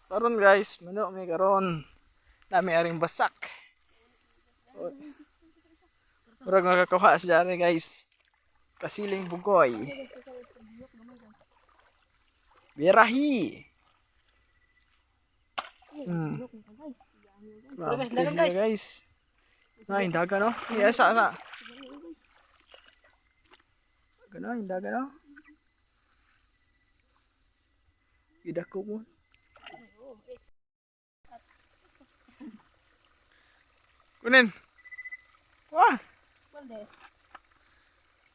Karon guys, mano mi karon. Nami aring basak. Murag makakuha sa dyan guys. Kasiling bugoy. Birahi. Grabe Dagan, guys. Guys. Na, indaga no? Iya, asa, asa. Gano, indaga no? Idako mo. Kunin. Wah,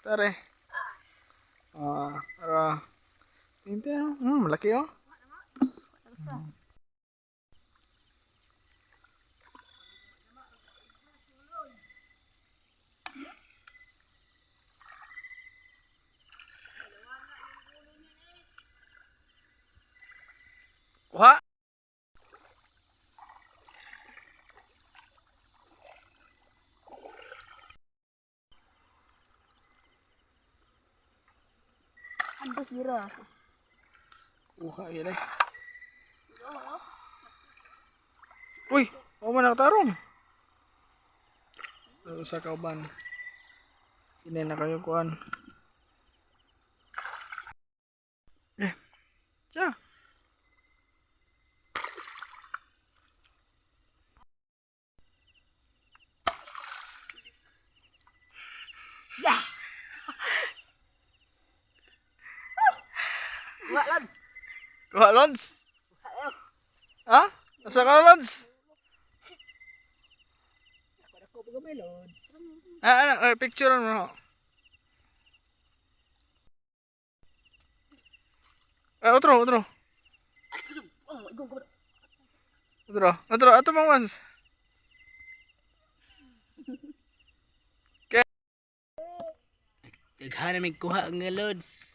tare. Ah, para. Hindi ah. Malaki oh. Kuha. Andos bira. Kuha yun eh. Uy, ako man nakatarong. Pero sa kauban. Hindi na kayo kuan. Eh. Siya. Yeah. Wa lan. Kuha, Lods. Ha? Nasa ka, Lods? Ako pa gamay lods. Ah, ano, eh, picture mo. Eh, otro, otro. Oh, igong ko. Otro, otro, ato mang ones. Daghan na may kuha nga lods.